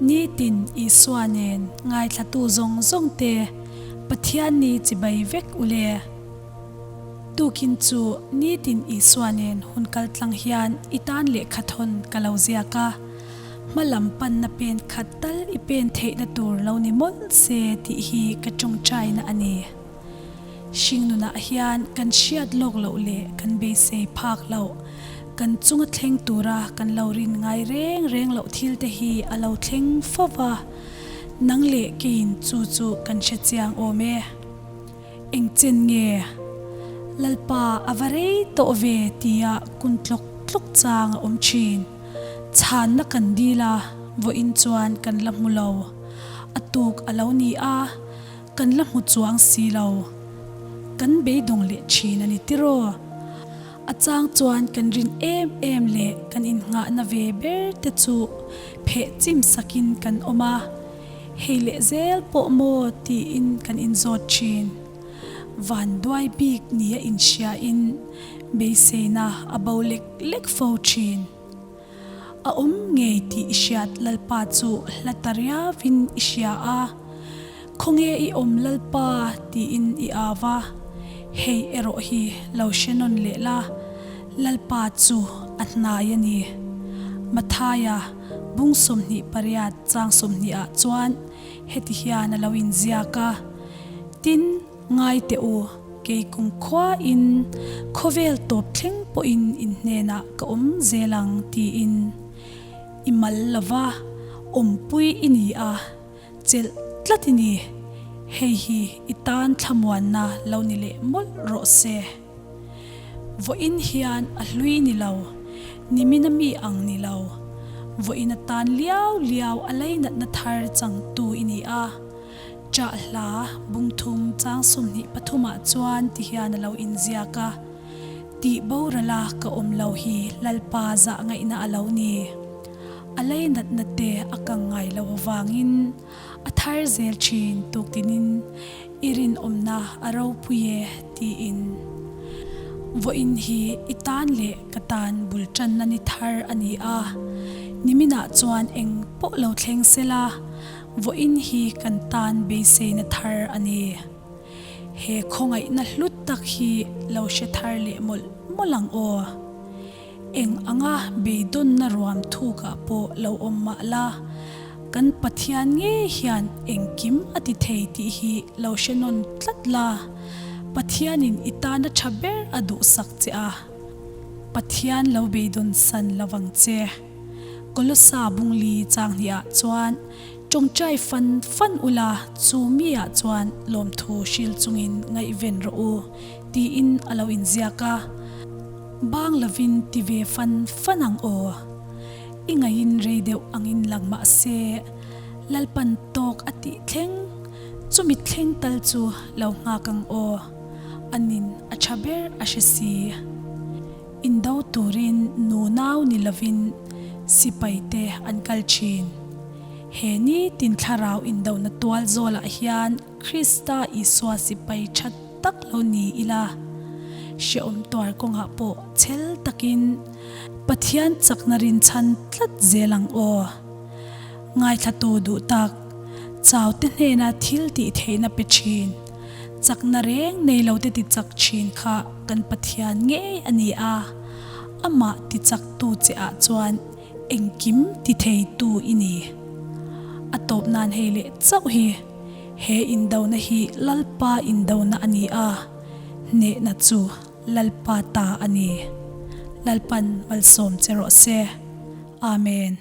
Nitin Isua nen ngaithlatu zawng zawng te Pathian ni chibai vek u le. Tukin chu nitin Isua nen hun kal tlang hian i tan lehkha thawn ka lo ziak a, hma lam panna pen khat tal i pen theihna tur lo ni mawlh se tih hi ka tawngtaina a ni. Hringnunah hian kan hriat lawk loh leh kan beisei phak loh, kan chunga thleng tura kan lo rin ngai reng reng loh thil te hi a lo thleng fo va, nang leh keiin chu chu kan hre chiang awm e. Engchen nge? Lalpa a va rei tawh ve tia kun tlawk tlawk chang a awm thin. Chhanna kan dil a, vawiin chuan kan la hmu lo. A tuk a lo ni a. Kan la hmu chuang si lo. Kan beidawng leh thin a ni tiraw? A chang chuan kan rin em em leh kan innghahna ve ber te chu pheh chim sakin kan awm a, hei leh zel pawh maw tiin kan inzawt thin. Van duai bik nia inhriain beiseina a bo lek lek fo thin. A awm ngei tih i hriat Lalpa chu hla ta riauin i hria a, Khawnge i awm Lalpa tiin i au a, hei erawh hi lo hre nawn leh la, Lalpa chu a hnai a ni. Mathaia bung 28 chang 20 ah chuan heti hian a lo inziak a, Tin, Ngai teh u, kei kum khuain khawvel tawp thleng pawhin in hnenah ka awm zel ang tiin i mal lova awmpui i ni a, chelh tlat i ni. Hei hi i tan thlamuanna lo ni leh mawlh rawh se. Vawiin hian a hlui ni lo, nimina mi ang ni lo. Vawiin atan liau liau a leinatna thar changtu i ni a. Chah hla bungthum chang 23 ah chuan ti hian a lo inziak a, Tih borala ka awm lo hi Lalpa zah ngaihna a lo ni. A leinatna te a kang ngai lo avangin a thar zel thin tuktinin i rinawmna a ropui e tiin. Vawiin hi i tan leh ka tan bul tanna ni thar a ni a, niminah chuan eng pawh lo thleng sela, Vawiin hi kan tan beiseina thar a ni. He khawngaihna hlut tak hi lo hre thar leh mawlh mawlh ang aw. Eng anga beidawnna ruam thukah pawh lo awm mah la, kan Pathian ngei hian engkim a ti thei tih hi lo hre nawn tlat la, Pathianin i tana tha ber a duhsak che a, Pathian lo beidawn san lovang che. Kolosa bungli chang hnih ah chuan tawngtai fan fan ula chu mi ah chuan lawmthu hril chungin ngaihven rawh u tiin a lo inziak a. Bang lovin ti ve fan fan ang aw. I ngaihin rei deuh angin lang mah se Lalpan tawk a tih thleng chumi thleng tal chu lo nghak ang aw. Anin a tha ber a hre si. Indo turin nunau ni lovin sipaite an kal thin. He ni tin thlarau indona tual zawlah hian Krista Isua sipai tha tak lo ni ila, hrehawm tuar kawngah pawh chhel takin Pathian chakna rinchhan tlat zel ang aw. Ngaithlatu duh tak, chaute hnena thil tih theihna pe thin. Chakna reng nei lo te ti chak thin kha kan Pathian ngei a ni a, amah ti chaktu che ah chuan engkim ti thei tu i ni. A tawp nan hei leh chauh hi he indona hi Lalpa indona a ni a, hnehna chu Lalpa ta a ni. Lalpan malsawm che rawh se. Amen.